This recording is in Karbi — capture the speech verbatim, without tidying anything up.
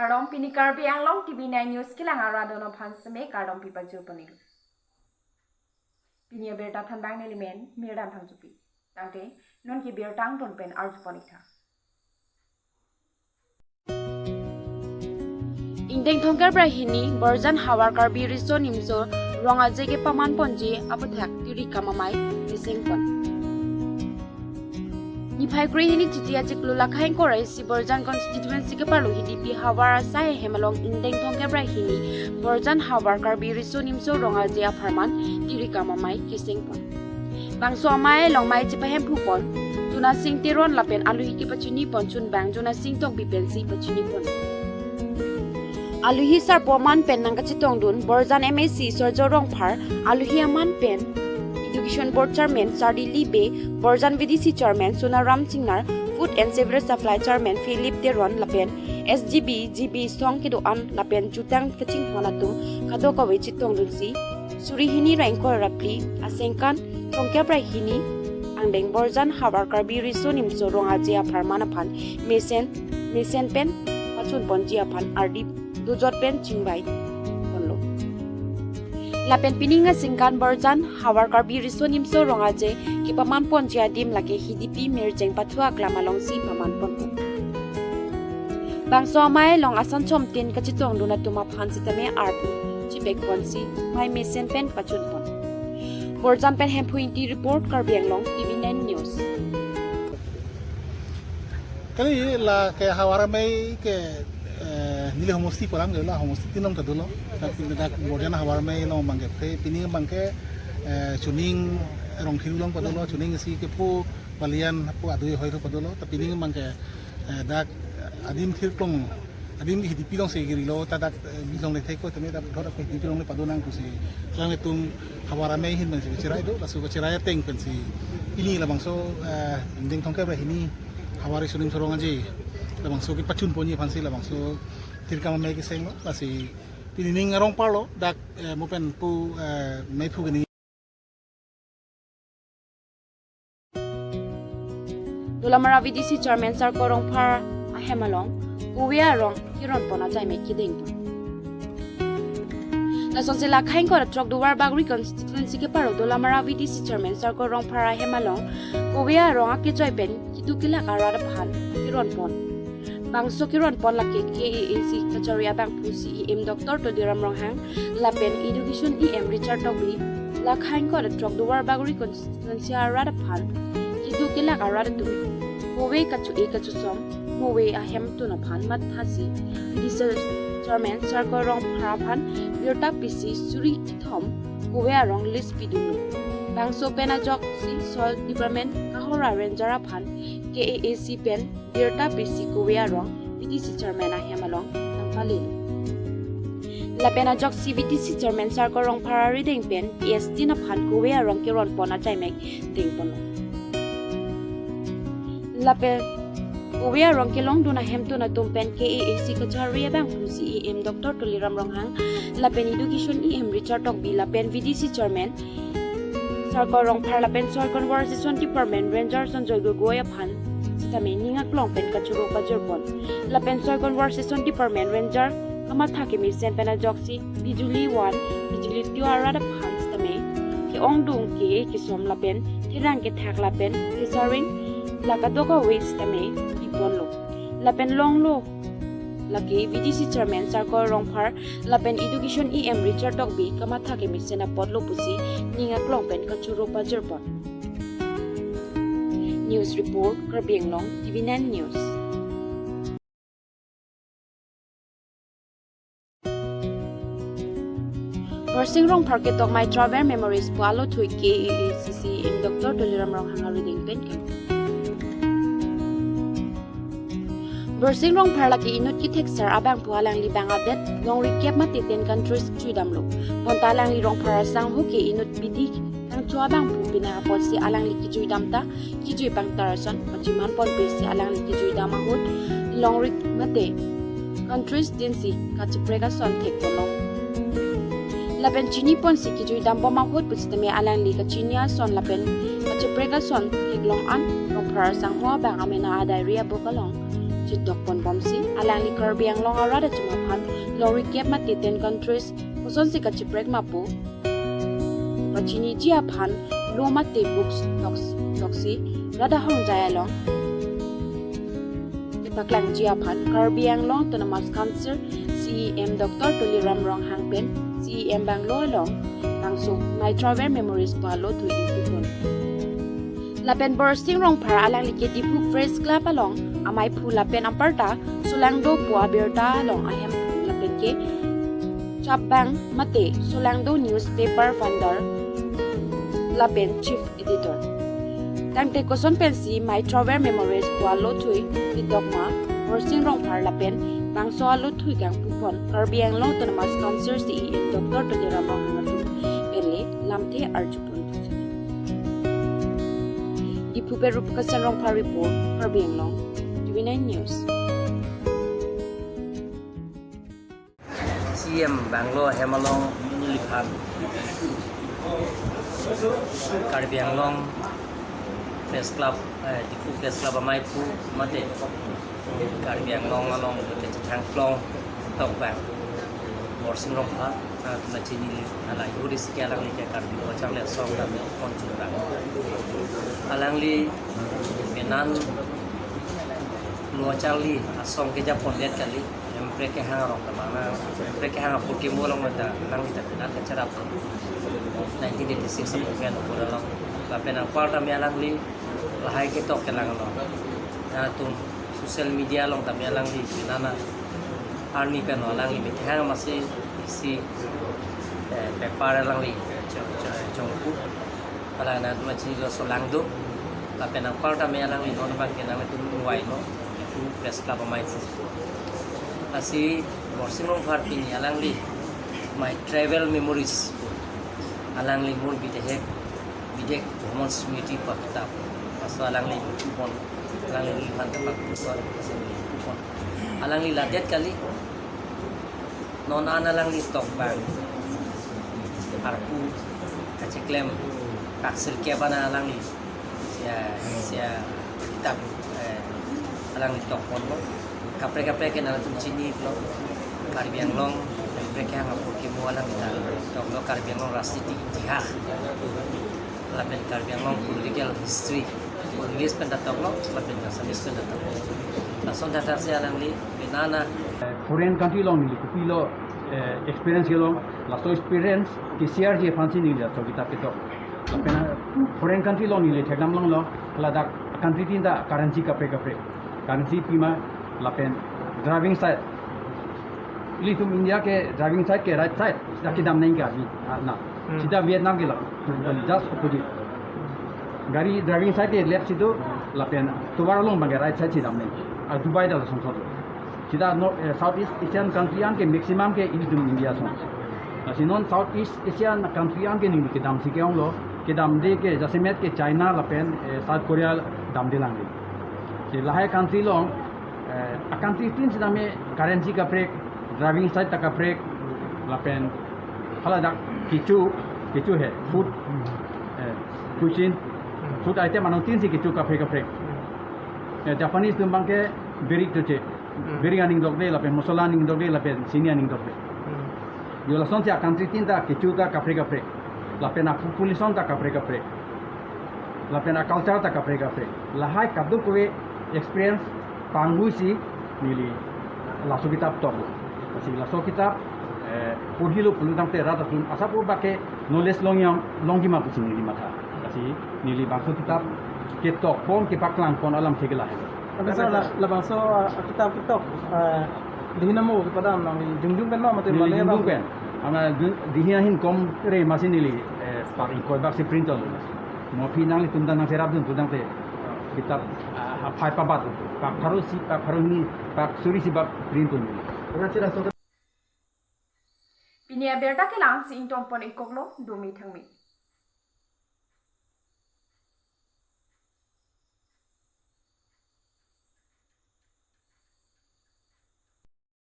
Kardom, pini Karbi Anglong T V nine News kelang arat atum aphan seme kardom pipajir pon-ik. Pini abirta thanbang nelimen Mirdan Phangchopi. Tangte non ke birta angton pen arju pon-ik tha. Ingdeng thomkep ra hini Borjan havar Karbi Riso Nimso Rong Aje kepaman ponji aputhak Tirikam Amei keseng pon. Niphai kre hini Chiti achiklo lakha ingkoi ra isi Borjan constituency keparlo Hidipi havar asai ahem along ingdeng thomkep ra hini Borjan havar Karbi Riso Nimso Rong Aje apharman Tirikam Amei keseng pon. Bangso amei along mei chepahemphu pon Jonasing Teron lapen aluhi kepachini pon chunbang Jonasing Tokbi pensi pachini pon. Aluhi sarpo aman pen nangkachetongdun Borjan M A C Surjya Rongphar, aluhi aman pen Education Board Chairman Charlili Bey, Borjan V D C Chairman Sonaram Singnar, Food and Civil Supply Chairman Philip Teron lapen S G B, G B song kedo-an lapen jutang kachinghon atum kadokave chetongdunsi suri hini ra ingkoi ra phli aningkan thomkep ra hini angdeng Borjan havar Karbi Riso Nimso Rong Aje apharman aphan mesen mesen pen pachun ponji aphan ardi dojot pen chingvai ponlo. Lapen pining aningkan Borjan havar Karbi Riso Nimso Rong Aje kepaman ponji adim lake Hidipi Mirjeng Pathu aklam alongsi paman ponpo. Bangso amei along asan chomtin kachetongdun atum aphan sitame arpu chipek ponsi mei mesen pen pachun pon. Borjan pen Hemphu Ingti report, Karbi Anglong T V nine News. Kali la ke havar amei ke, eh, neli homosti pu alam ke la homosti tin along ta dolo. Tapi dak Borjan havar amei along abang ke phe, pining abang ke, eh, Chuning Rongthir along padolo, Chuning isi ke pu Balian pu adui hoi tho padolo. Tapi pining abang ke, eh, dak adim thirklong, adim Hidipi alongsi kerilo, ta dak, eh, bilong le thek ko teme dak thot ko Hidipi along le padonang pusi. Latum havar amei ahin pensi cherai do, laso cherai ateng pensi pini labangso, eh, ingdeng thomkep ra hini havar Riso Nimso Rong Aje labangso kepachun ponji aphansi labangso Tirikam Amei kesenglo, lasi pini ning arong parlo dak, eh, mo pen pu, eh, meiphu keni. Dolamara V D C Chairman Sarkoi Rongphar ahem along kove arong keron pon achai mek kedeng pon. Lasonsi lakha ingkoi ra throk Duarbagori constituency keparo Dolamara V D C Chairman Sarkoi Rongphar ahem along kove arong akejoi pen kedo kelak arat aphan keron pon. Bangso keron pon lake K A A C kachari abangphu C E M Doctor Tuliram Ronghang lapen Education E M Richard Tokbi, lakha ingkoi ra throk Duarbagori constituency arat aphan kedo kelak arat atum kove kacho-e kachosom, move ahem tun aphan mathasi V D C Chairman Sarkoi Rongphar aphan birta pisi suri kethom kove arong list pidunlo. Bangso pen ajoksi Soil Department Kahora Ranger aphan K A A C pen birta pisi kove arong V D C Chairman ahem along nangpalelo. Lapen ajoksi V D C Chairman Sarkoi Rongphar arideng pen P S T aphan kove arong keron pon achai mek deng ponlo. Lapen kove arong kelongdun ahem tun atum pen K A A C kachari abangphu C E M Doctor Tuliram Ronghang lapen Education E M Richard Tokbi lapen V D C Chairman Sarkoi Rongphar lapen Soil Conservation Department Ranger Sanjoy Gogoi aphan sitame ning aklong pen kachoro pajir pon. Lapen Soil Conservation Department Ranger kamatha kemesen pen ajoksi Bijuli one, Bijuli two arat aphan sitame ke-ongdung ke-e kesom lapen therang kethak lapen kesaring la kadokave sitame piponlo. Lapen longlo lake V D C Chairman Sarkoi Rongphar lapen Education E M Richard Tokbi kamatha kemesen apotlo pusi ning aklong pen kachoro pajir pon. News report, Karbi Anglong T V nine News. Borsing Rongphar ketok My Travel Memories pu alo thui K A A C C M Doctor Tuliram Ronghang arideng pen kang. Borsing Rongphar lake inut ketheksar abangphu, alangli bang adet longri kep mate ten countries chuidamlo. Bonta alangli Rongphar asangho ke inut bidi kangcho abangphu pina apotsi alangli kechuidam ta kejui pangtar ason pachiman ponpe si alangli kechuidam ahut longri mate countries tin si kacheprek ason thek ponlo. Lapen chini ponsi kechuidam bom ahut pusitame alangli kachini ason lapen kacheprek ason theklong an Rongphar asangho abang amena a-diary a-book along Chedok pon bomsi alangli Karbi Anglong arat atum aphan lorry kep mate ten countries kosonsi kacheprek ma pu pachiniji aphan lo mate books toks toksi rat ahongjai along kepaklangji aphan Karbi Anglong Autonomous Council C E M Doctor Tuliram Ronghang pen C E M Bungalow along bangso My Travel Memories pu alothui ingpupon. Lapen Borsing Rongphar alangli ke Diphu Press Club along amaiphu lapen anparta Solangdo pu abirta along ahemphu lapen ke chapbang mate Solangdo newspaper founder lapen chief editor. Tangte koson pensi My Travel Memories pu alothui kedok ma Borsing Rongphar lapen bangso alothui kangpupon Karbi Anglong Autonomous Council C E M Doctor Tuliram Ronghang atum penle lamthe arjupon. Diphu pen Rupa Kasan Rongphar report, Karbi Anglong, T V nine News. C E M Bungalow ahem along neliphan Karbi Anglong Press Club, eh, Diphu Press Club amaiphu mate Karbi Anglong along kachethang klong tokbang Borsing Rongphar, ah, tuna chinili, alai huri sike alangli ke Karbi Lo Charli Asong dam pon chunbang. Alangli penan Lo Charli Asong kejapon det kali, Hemprek kehang arong ta mana, Hemprek kehang apor kemo along ta alangli ta penan kacherap nineteen eighty-six apor pen apor along. Lapen anparta me alangli lahai ketok kelang along. Nangtum social media along ta me alangli nana arni pen alangli me kehang masi isi, eh, paper alangli chong, chong, chongpu. Alangli nangtum chinilo Solangdo. Lapen anparta me alangli non abang ke nangtum wai lo Diphu Press Club amaiphu. Lasi Borsing Rongphar pini alangli My Travel Memories. Alangli mur bidehek bidek Bhromon Smriti pu kitap. Laso alangli pon, alangli neliphan tepak pon, alangli ladet kali. Non an alangli tokbang arpu kacheklem kaksir kebana alangli sia, sia kitap, eh, alangli tokponlo. Kaprek kaprek ke nangtum chinilo. Karbi Anglong kaprek kehang apor kemo alangli ta toklo, Karbi Anglong rajniti itihas. Lapen Karbi Anglong political history. English pen ta toklo, lapen Assamese pen ta toklo. Lason thakthaksi alangli penana foreign country along neli kopilo, eh, experience kelong, laso experience ke-share ji aphansi neli laso kitap ketok. Lapen, ah, foreign country along neli thekdam longlo, ladak country tin ta currency kaprek kaprek. Currency pima lapen driving side. Ilitum India ke driving side ke right side, sida kedam nangji ke abi, ah, na. Hmm. Sida Vietnam ke la, just opposite. Gari driving side ke left si do, lapen tovar along abang ke right side si dam nangji. Ah, Dubai ta lason thot. Sida no, eh, Southeast Asian country an ke maximum ke ilitum India ason. Lasi non Southeast Asian country an ke neli kedamsi ke-onglo, kedamde ke jasemet ke China lapen, eh, South Korea damde lang de. Si lahai country along, eh, a country tin sitame currency kaprek, driving side ta kaprek, lapen haladak kecho, kecho he, food, eh, cuisine, food item anong tin si kecho kaprek kaprek. Eh, Japanese atum abang ke biri choche. Hmm. Biri aning dokde, lapen mosola aning dokde, lapen sini aning dokde. Hmm. Jo lasonsi a country tin ta kecho ta kaprek kaprek. Lapen a population ta kaprek kaprek. Lapen a culture ta kaprek kaprek. Lahai kadokave experience panghuisi neli laso kitap toklo. Lasi laso kitap, eh, porhilo pulo tangte rat atum asap urbak ke knowledge long yang, longji ma pusi neli matha. Lasi neli bangso kitap ketokpon, kepaklangpon alamthe ke lahai. Tapi sir, la, labangso, ah, kitap ketok, ah, dihin amo kepadam nang jongjung pen ma mate neli mane jongjung abang? Pen. Ama dun-, dihin ahin kom re masi neli, eh, pak ingkoi bak si print lo. Mo aphi nanglitum ta nangcherapdun pu tangte kitap, ah, aphai pabat. Pak pharo isi, pak pharo hini, pak suri isi bak print lo. Pini abirta ke la-ansi ingtonpon-ik koklo, dumi thangmi.